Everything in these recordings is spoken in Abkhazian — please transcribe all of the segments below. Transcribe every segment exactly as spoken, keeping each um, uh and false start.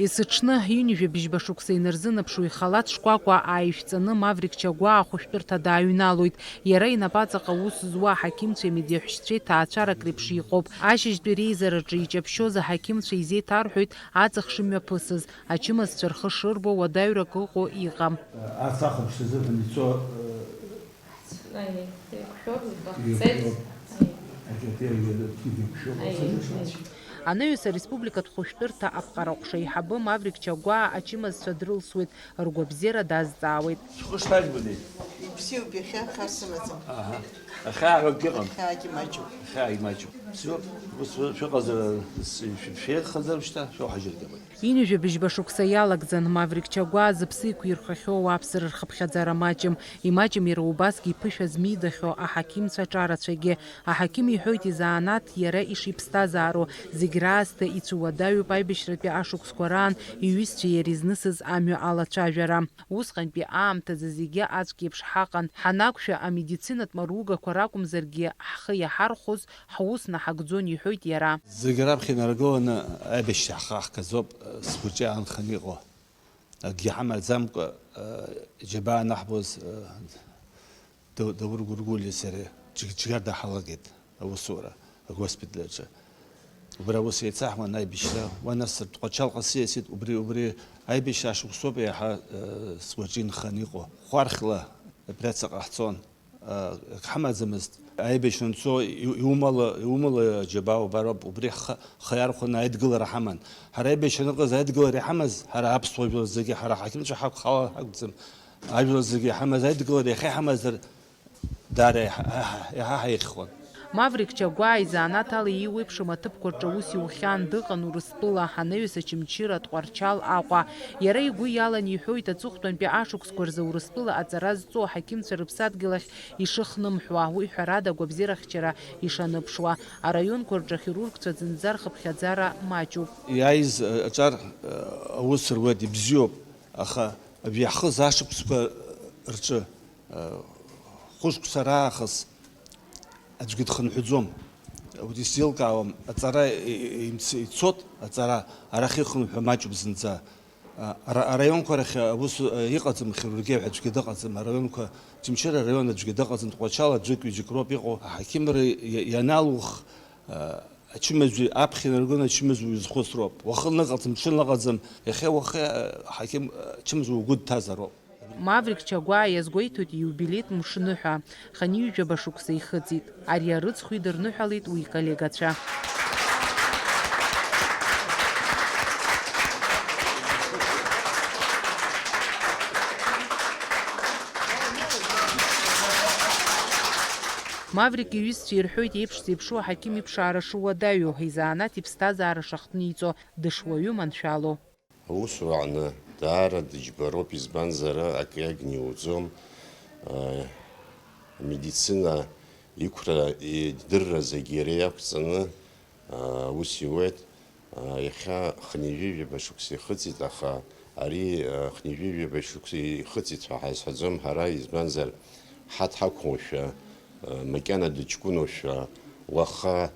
Есыҽны, ҩынҩажәа быжьба шықәса инарзынаԥшуа, ихалаҭ шкәакәа ааишәҵаны Маврик Чагәаа ахәышәтәырҭа дааҩналоит. Иара инапаҵаҟа аус зуа аҳақьымцәеи амедиаҳәшьцәеи ҭаацәарак реиԥш иҟоуп. Ашьыжьтәи реизараҿы иҷаԥшьоз аҳақьымцәа изеиҭарҳәоит аҵх шымҩаԥысыз, ачымазцәа рхы шырбо уадаҩрак ыҟоу иҟам. Арҭ ахәаԥшцәа азыҳәан ицо, э, Аиеи, еиқәшәоуп, еиқәшәоуп. Аиеи. Аиеи. Анаҩс ареспубликатә хәышәтәырҭа аԥҟара ҟәша аиҳабы Маврик Чагәаа ачымазцәа дрылсуеит, ргәабзиара дазҵаауеит. Шәхы шԥажәбои? Ибзиоуп, иахьа хар сымаӡам. Аҳа. Ахьаа ҳәа акгьы ыҟам. Ахьаагьы маҷуп. Ахьаагьы маҷуп. Бзиоуп. Ус шәыҟазар, шәеиӷьхазар шьҭа, шәоуҳажьыргьы ауеит. Ҩынҩажәа быжьба шықәса иалагӡан Маврик Чагәаа зыԥсы еиқәирхахьоу ауааԥсыра рхыԥхьаӡара маҷым. Имаҷым иара убасгьы иԥышәа змидахьоу аҳақьымцәа аҿарацәагьы. Аҳақьым иҳәоит изанааҭ иара ишиԥсҭазаароу. Зегь раасҭа ицәуадаҩуп аибашьратәи ашықәсқәа раан иҩызцәеи иареи знысыз амҩа алацәажәара. Усҟантәи аамҭазы зегьы аӡәк еиԥш ҳаҟан. Ҳанақәшәа, амедицинатә маругақәа ракәымзаргьы, ҳхы иаҳархәоз, ҳус наҳагӡон, иҳәоит иара. Зегь раԥхьа инаргыланы аибашьра ҳхы аҳгаӡоуп, сгәаҿы иаанханы иҟоу. Акгьы ҳамаӡамкәа, џьабаа анаҳбоз, Дау-, Даур Гәыргәлиа сареи џь-, џьгәарда ҳалагеит аусура агоспиталь аҿы. Убра аус еицаҳуан аибашьра, уа нас Тҟәарчалҟа сиасит, убри, убри аибашьра ашықәсоуп еиҳа, э, сгәаҿы инханы иҟоу. Хәархьла апрессаҟа ҳцон. Ак ҳамаӡамызт. Аибашьра анцо, иу-, иумала, иумала џьабаа убароуп, убри ҳхы, ҳхы иархәаны аидгылара ҳаман. Ҳара аибашьра аныҟаз аидгылара иҳамаз, ҳара аԥсуа жәлар зегьы, ҳара ҳақьымцәа ҳакәхала ҳакәӡам. Ажәлар зегьы иҳамаз аидгылара иахьа иҳамазар, даара иаҳа, иаҳа, иаҳа ҳаихьуан. Маврик Чагәаа изанааҭ ала иеиуеиԥшым аҭыԥқәа рҿы аус иухьан дыҟан Урыстәыла, анаҩс Очамчыра, Тҟәарчал, Аҟәа. Иара игәы иалан иҳәоит, аҵыхәтәантәи ашықәсқәа рзы Урыстәыла аҵара зҵо аҳақьымцәа рыԥсадгьыл ахь ишыхнымҳәуа, уи ҳәарада агәабзиара ахьчара ишаныԥшуа. Араионқәа рҿы ахирургцәа зынӡа рхыԥхьаӡара маҷуп. Иааиз, э, аҿар, э, аус руеит, ибзиоуп, аха абри ҳхыз ашықәсқәа рҿы, э, хәышықәса раахыс аӡәгьы дхынҳәӡом. Урҭ исзеилкаауам, аҵара и-, и-, имц-, ицот, аҵара арахь ихынҳәуа маҷуп зынӡа. А, ара-, араионқәа рахь аус, а, иҟаӡам, хирургиа ҳәа аӡәгьы дыҟаӡам, араионқәа, Очамчыра араион аӡәгьы дыҟаӡам, Тҟәарчал аӡәык-ҩыџьак роуп иҟоу. Аҳақьымра иа-, ианалух, а, ачымазаҩ аԥхьа инаргон ачымазаҩ изхәыцроуп. Уахынла ыҟаӡам, ҽынла ыҟаӡам, иахьа уахи, а, аҳақьым, а, ачымазаҩ угәы дҭазароуп. Маврик Чагәаа иазгәеиҭоит ииубилеитә мшны ҳәа. Хынҩажәаба шықәса ихыҵит. Ари арыцхә идырныҳәалеит уи иколлегацәа. Маврик иҩызцәа ирҳәоит еиԥш зеиԥшу аҳақьым иԥшаара шуадаҩу, изанааҭ иԥсҭазаара шахҭниҵо, дышуаҩу маншәалоу. Аусура аҟны даара дыџьбароуп, избанзар, акы иагны иуӡом. Амедицина иқәра, идырра зегьы иара иақәҵаны аус иуеит. Иахьа хынҩажәижәаба шықәса ихыҵит, аха ари хынҩажәижәаба шықәса ихыҵит ҳәа ҳазҳәаӡом ҳара, избанзар, ҳа дҳақәымшәа, макьана дыҷкәыноушәа, уаха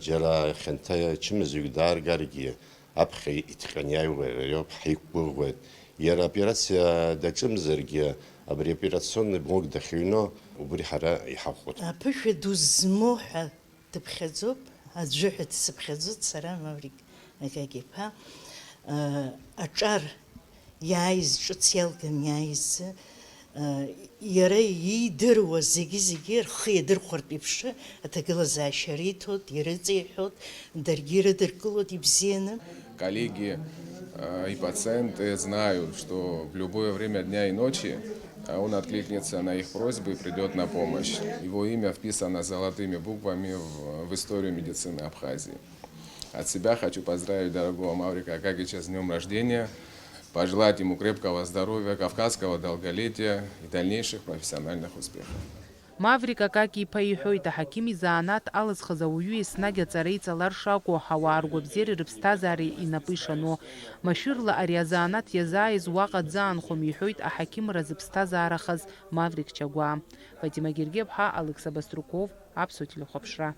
Џьара хьанҭа ачымазаҩ дааргаргьы, аԥхьа иҭҟьаны иааиуа иоуп, ҳаиқәгәыӷуеит. Иара аоперациа даҿымзаргьы, абри аоперационный блок дахьыҩноу, убри ҳара иҳахәоит. Аԥышәа ду змоу ҳәа дыԥхьаӡоуп, аӡәы ҳәа дсыԥхьаӡоит сара, Маврик Акакь-иԥа. Аҿар иааиз, ҿыц иалган иааиз, э, иара иидыруа зегьы-зегьы рхы иадырхәартә еиԥш, аҭагылазаашьа риҭоит, ирыҵеиҳәоит, даргьы ирыдыркылоит ибзианы. Коллеги, э, и пациенты знают, что в любое время дня и ночи, э, он откликнется на их просьбы и придёт на помощь. Его имя вписано золотыми буквами в, в историю медицины Абхазии. От себя хочу поздравить дорогого Маврика Акакича с днём рождения, пожелать ему крепкого здоровья, кавказского долголетия и дальнейших профессиональных успехов. Маврик Акакь-иԥа иҳәоит, аҳақьым изанааҭ алызхыз ауаҩы еснагь аҵара иҵалар шакәу, ауаа ргәабзиареи рыԥсҭазаареи инапы ишану. Машәырла ари азанааҭ иазааиз уаҟа дзаанхом, иҳәоит аҳақьымра зыԥсҭазаарахаз Маврик Чагәаа. Фатима Гергиаԥҳа, Алықьса Баструков, Аԥсуа телехәаԥшра.